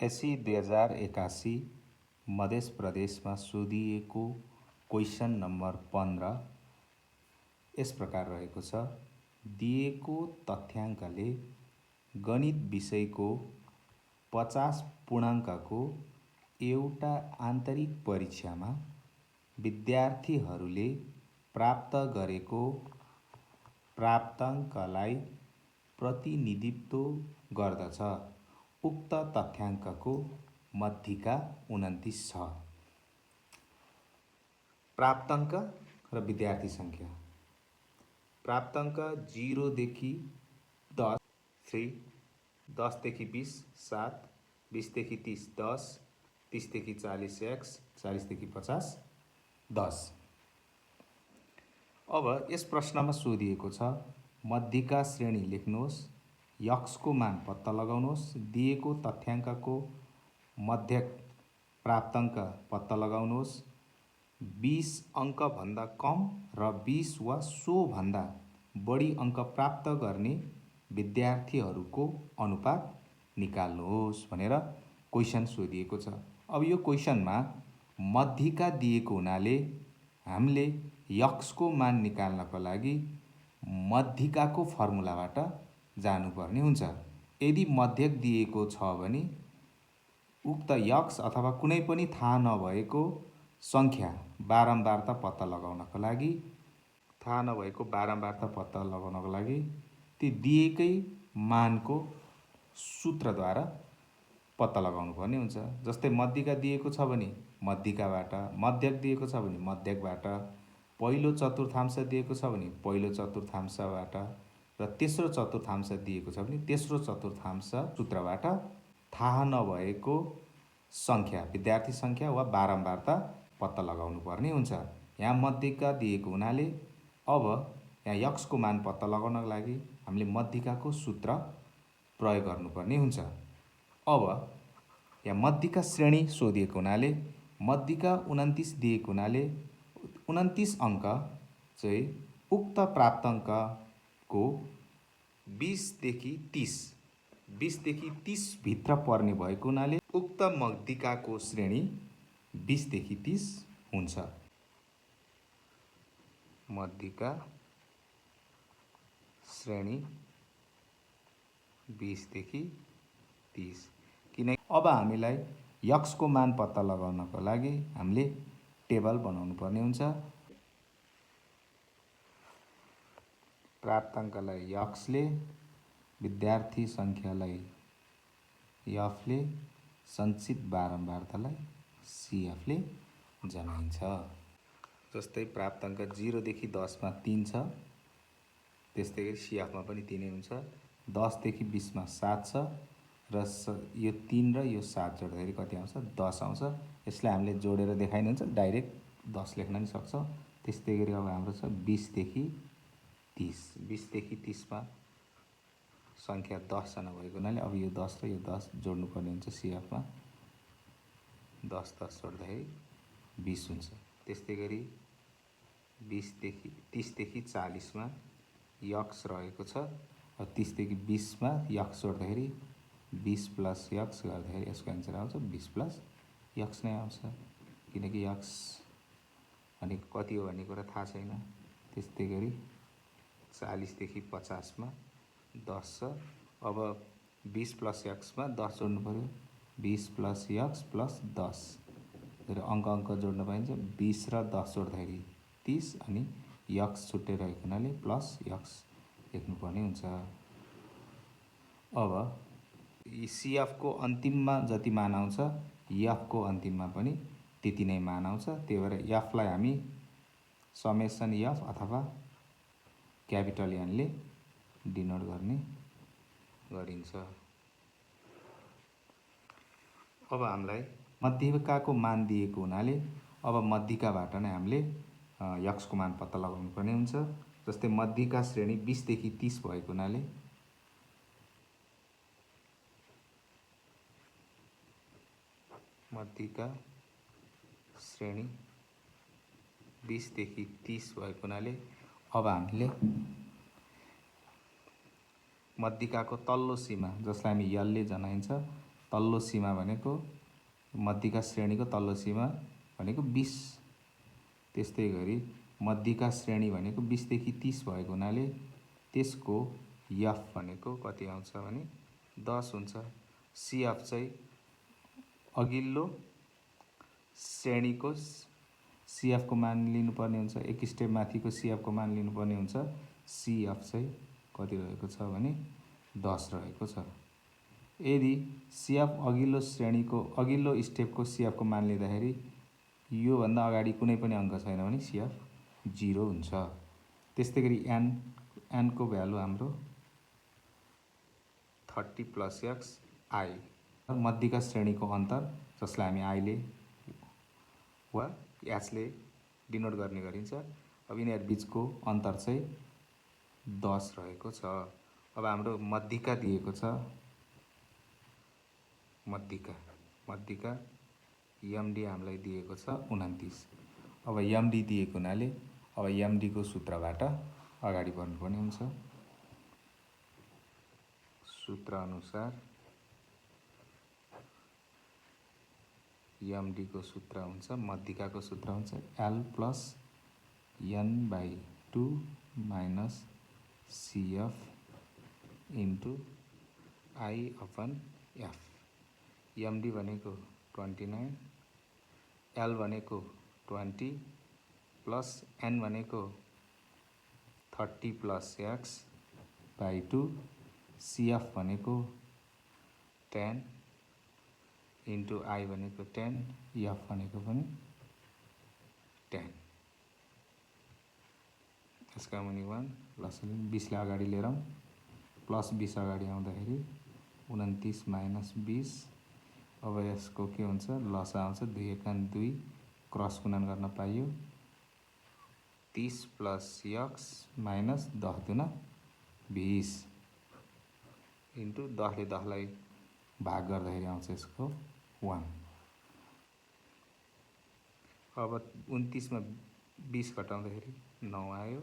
एसई 2081 मध्य प्रदेशमा सोधिएको क्वेसन नम्बर 15 यस प्रकार रहेको छ। दिएको तथ्याङ्कले गणित विषयको 50 पूर्णाङ्कको एउटा आन्तरिक परीक्षामा विद्यार्थीहरूले प्राप्त गरेको प्राप्ताङ्कलाई प्रतिनिधित्व गर्दछ। उक्त तथ्याङ्कको मध्यिका 29 छ। प्राप्ताङ्क र विद्यार्थी सङ्ख्या। प्राप्ताङ्क 0 देखि 10 3, 10 देखि 20 7, 20 देखि 30 10, 30 देखि 40 x, 40 देखि 50 10। अब यस प्रश्नमा सोधिएको छ मध्यिका श्रेणी लेख्नुहोस्, x को मान पत्ता लगाउनुहोस्, दिएको तथ्याङ्कको मध्यक प्राप्ताङ्क पत्ता लगाउनुहोस्, 20 अङ्कभन्दा कम र 20 वा सो भन्दा बढी अङ्क प्राप्त गर्ने विद्यार्थीहरूको अनुपात निकाल्नुहोस् भनेर क्वेसन सोधिएको छ। अब यो क्वेसनमा मध्यिका दिएको हुनाले हामीले x को मान निकाल्नको लागि मध्यिकाको फर्मुलाबाट जानुपर्ने हुन्छ। यदि मध्यक दिएको छ भने उक्त x अथवा कुनै पनि थाहा नभएको सङ्ख्या बारम्बारता पत्ता लगाउनको लागि ती दिएकै मानको सूत्रद्वारा पत्ता लगाउनु पर्ने हुन्छ। जस्तै मध्यिका दिएको छ भने मध्यिकाबाट, मध्यक दिएको छ भने मध्यकबाट, पहिलो चतुर्थांश दिएको छ भने पहिलो चतुर्थांशबाट र तेस्रो चतुर्थांश दिएको छ भने तेस्रो चतुर्थांश सूत्रबाट थाहा नभएको सङ्ख्या, विद्यार्थी सङ्ख्या वा बारम्बारता पत्ता लगाउनु पर्ने हुन्छ। यहाँ मध्यिका दिएको हुनाले अब यहाँ x को मान पत्ता लगाउनको लागि हामीले मध्यिकाको सूत्र प्रयोग गर्नुपर्ने हुन्छ। अब यहाँ मध्यिका श्रेणी सोधिएको हुनाले मध्यिका 29 दिएको हुनाले 29 अङ्क चाहिँ उक्त प्राप्ताङ्कको 20 देखि 30 भित्र पर्ने भएको हुनाले उक्त मध्यिकाको श्रेणी 20 देखि 30 हुन्छ। मध्यिका श्रेणी 20 देखि 30। किन अब हामीलाई x को मान पत्ता लगाउनको लागि हामीले टेबल बनाउनु पर्ने हुन्छ। प्राप्ताङ्कलाई x ले, विद्यार्थी सङ्ख्यालाई f ले, सञ्चित बारम्बारतालाई cf ले जनाइन्छ। जस्तै प्राप्ताङ्क 0 देखि 10 मा 3 छ, त्यस्तै गरी cf मा पनि 3 हुन्छ। 10 देखि 20 मा 7 छ र यो 3 र यो 7 जोड्दाखेरि कति आउँछ? 10 आउँछ। यसलाई हामीले जोडेर देखाइनुहुन्छ, डाइरेक्ट 10 लेख्न पनि सक्छौँ। त्यस्तै गरी अब हाम्रो छ 20 देखि 30 मा सङ्ख्या 10 जना भएको हुनाले अब यो 10 र यो 10 जोड्नुपर्ने हुन्छ cf मा। 10 जोड्दाखेरि 20 हुन्छ। त्यस्तै गरी 30 देखि 40 मा x रहेको छ। 30 देखि 20 मा x जोड्दाखेरि 20 प्लस x गर्दाखेरि यसको एन्सर आउँछ 20 प्लस x नै आउँछ, किनकि x भनेको कति हो भन्ने कुरा थाहा छैन। त्यस्तै गरी 40 देखि 50 मा 10 छ। अब 20 प्लस x मा 10 जोड्नु पर्यो, 20 प्लस x प्लस 10 र अङ्क जोड्न पाइन्छ। 20 र 10 जोड्दाखेरि 30 अनि x छुट्टै रहेको हुनाले प्लस x लेख्नुपर्ने हुन्छ। अब cf को अन्तिममा जति मान आउँछ f को अन्तिममा पनि त्यति नै मान आउँछ। त्यही भएर f लाई हामी समेसन f अथवा क्यापिटल N ले डिनोट गर्ने गरिन्छ। अब हामीलाई मध्यिकाको मान दिएको हुनाले अब मध्यिकाबाट नै हामीले x को मान पत्ता लगाउनु पर्ने हुन्छ। जस्तै मध्यिका श्रेणी 20 देखि 30 भएको हुनाले मध्यिका श्रेणी 20 देखि 30 भएको हुनाले अब हामीले मध्यिकाको तल्लो सीमा, जसलाई हामी यल ले जनाइन्छ, तल्लो सीमा भनेको मध्यिका श्रेणीको तल्लो सीमा भनेको 20। त्यस्तै गरी मध्यिका श्रेणी भनेको 20 देखि 30 भएको हुनाले त्यसको एफ भनेको कति आउँछ भने 10 हुन्छ। सीएफ चाहिँ अघिल्लो श्रेणीको सीएफको मान लिनुपर्ने हुन्छ, एक स्टेप माथिको सीएफको मान लिनुपर्ने हुन्छ। सीएफ चाहिँ कति रहेको छ भने 10 रहेको छ। यदि सीएफ अघिल्लो श्रेणीको अघिल्लो स्टेपको सीएफको मान लिँदाखेरि योभन्दा अगाडि कुनै पनि अङ्क छैन भने सीएफ 0 हुन्छ। त्यस्तै गरी एनको भ्यालु हाम्रो 30 + x आई। मध्यिका श्रेणीको अन्तर जसलाई हामी आईले वा एचले डिनोट गर्ने गरिन्छ। अब यिनीहरू बिचको अन्तर चाहिँ 10 रहेको छ। अब हाम्रो मध्यिका दिएको छ, मध्यिका एमडी हामीलाई दिएको छ 29। अब एमडी दिएको हुनाले अब एमडीको सूत्रबाट अगाडि बढ्नुपर्ने हुन्छ। सूत्र अनुसार एमडीको सूत्र हुन्छ, मध्यिकाको सूत्र हुन्छ L + N/2 - CF * I/F। MD भनेको 29, L भनेको 20 प्लस N भनेको 30 + x/2, CF भनेको 10 इन्टु आई भनेको 10, एफ भनेको पनि 10। यसका मुनि 1 लसले 20 अगाडि लिएर प्लस 20 अगाडि आउँदाखेरि 29 - 20। अब यसको के हुन्छ, लस आउँछ 2 × 2, क्रस गुणन गर्न पाइयो। 30 + x - 10 × 20 इन्टु 10 ले 10 लाई भाग गर्दाखेरि आउँछ यसको 1। अब 29 मा 20 घटाउँदाखेरि 9 आयो।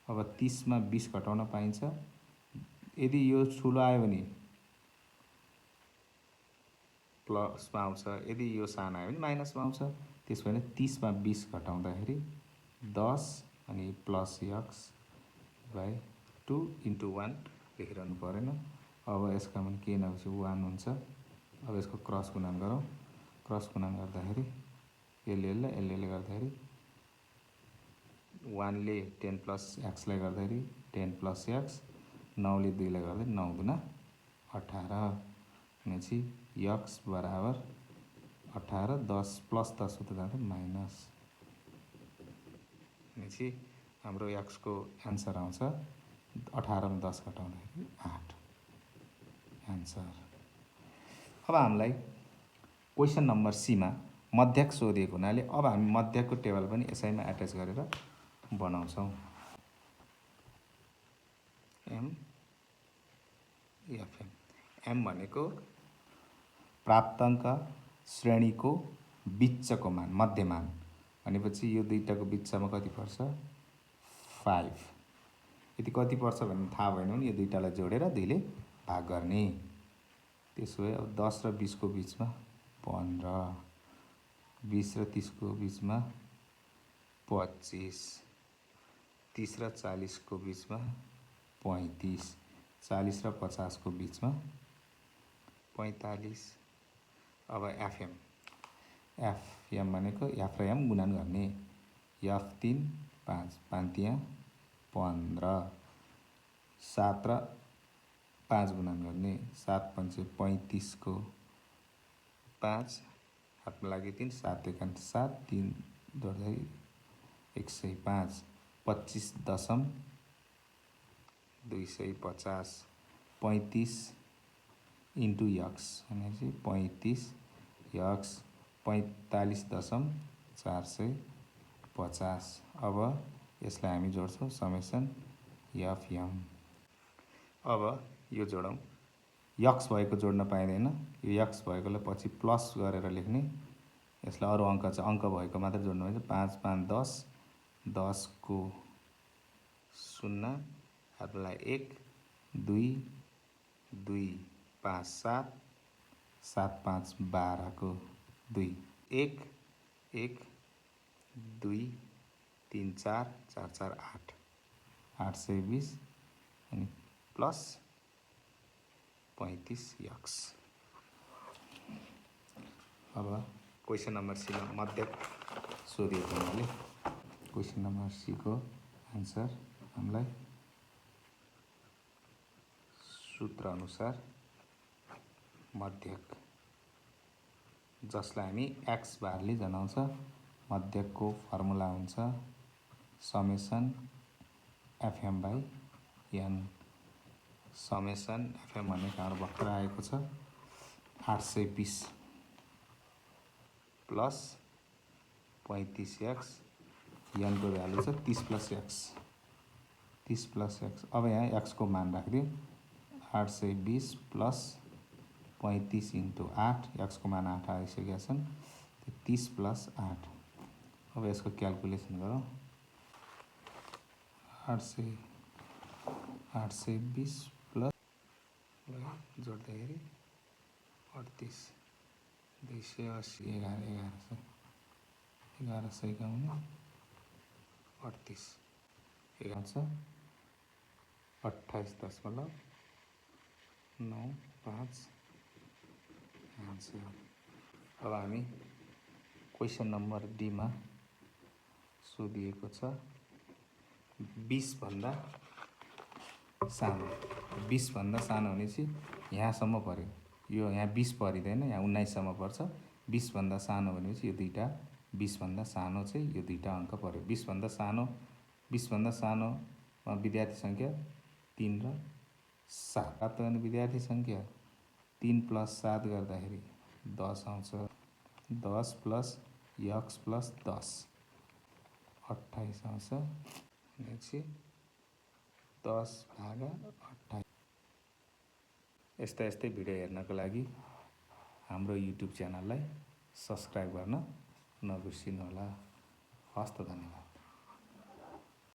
अब 30 मा 20 घटाउन पाइन्छ। यदि यो ठुलो आयो भने प्लसमा आउँछ, यदि यो सानो आयो भने माइनसमा आउँछ। त्यसो भने 30 मा 20 घटाउँदाखेरि 10 अनि प्लस x/2 इन्टु 1 लेखिरहनु परेन। अब यसका मुनि के नभएपछि 1 हुन्छ। अब यसको क्रस गुणन गरौँ। क्रस गुणन गर्दाखेरि यसले गर्दाखेरि 1 ले 10 + x लाई गर्दाखेरि 10 + x, 9 ले 2 लाई गर्दाखेरि 9 × 18 भनेपछि x बराबर 18, 10 + 10 उता जाँदा माइनस भनेपछि हाम्रो x को एन्सर आउँछ 18 मा 10 घटाउँदाखेरि 8 एन्सर। अब हामीलाई क्वेसन नम्बर सी मा मध्यक सोधिएको हुनाले अब हामी मध्यकको टेबल पनि यसैमा एट्याच गरेर बनाउँछौँ। एम भनेको प्राप्ताङ्क श्रेणीको बिच्चको मान, मध्यमान भनेपछि यो दुईटाको बिच्चमा कति पर्छ 5। यदि कति पर्छ भन्ने थाहा भएन भने यो दुईटालाई जोडेर 2 ले भाग गर्ने। त्यसो भए अब 10 र 20 को बिचमा 15, 20 र 30 को बिचमा 25, 30 र 40 को बिचमा 35, 40 र 50 को बिचमा 45। अब एफएम भनेको एफ र एम गुणन गर्ने। एफ 3 5, 5 तिया 15, 7 र 5 गुणन गर्ने। 7 × 5 = 35 को 5, हातमा लागि 3, 7 × 1 = 7, 3 जोड्दाखेरि 105, 25 दशम 250, 35 इन्टु x भनेपछि 35 x 45 दशम 450। अब यसलाई हामी जोड्छौँ समेसन एफएम। अब यो जोडौँ। यक्स भएको जोड्न पाइँदैन, यो यक्स भएकोलाई पछि प्लस गरेर लेख्ने। यसलाई अरू अङ्क चाहिँ अङ्क भएको मात्र जोड्नु पर्छ। 5 × 5 = 10, 10 को 0, हातलाई 1, 2, 2 5 7, 7 5 12 को 2 1 1 2 3 4 4 4 8 820 अनि प्लस 35x। अब क्वेसन नम्बर सी मा मध्यक सोधिएको हुनाले क्वेसन नम्बर सी को आन्सर हामीलाई सूत्र अनुसार मध्यक, जसलाई हामी x बारले जनाउँछ। मध्यकको फर्मुला हुन्छ summation FM by N. Summation FM भन्ने कहाँबाट भर्खर आएको छ 820 प्लस 35x, एनको भ्यालु छ 30 प्लस एक्स, 30 प्लस एक्स। अब यहाँ एक्स को मान राखिदियो 820 प्लस 35 इंटू 8, एक्स को मान 8 आइसकेका छन्। 30 प्लस 8। अब यसको क्यालकुलेसन गरौँ। 820 प्लस जोड्दाखेरि 38 280 1100 एकाउन्न 38 28.95 आन्सर। अब हामी क्वेसन नम्बर डी मा सोधिएको छ 20 भन्दा सानो। 20 भन्दा सानो भनेपछि यहाँसम्म पर्यो, यो यहाँ 20 परिदैन, यहाँ 19 सम्म पर्छ। 20 भन्दा सानो भनेपछि यो दुईटा 20 भन्दा सानो चाहिँ यो दुईटा अंक पर्यो। 20 भन्दा सानो विद्यार्थी संख्या 3 र 7 प्राप्त गर्ने विद्यार्थी संख्या 3 प्लस 7 गर्दाखेरि 10 आउँछ। 10 प्लस x प्लस 10 28 आउँछ। भनेपछि 10 भागा 28। यस्तै भिडियो हेर्नको लागि हाम्रो युट्युब च्यानललाई सब्स्क्राइब गर्न नबिर्सिनुहोला। हस्त, धन्यवाद।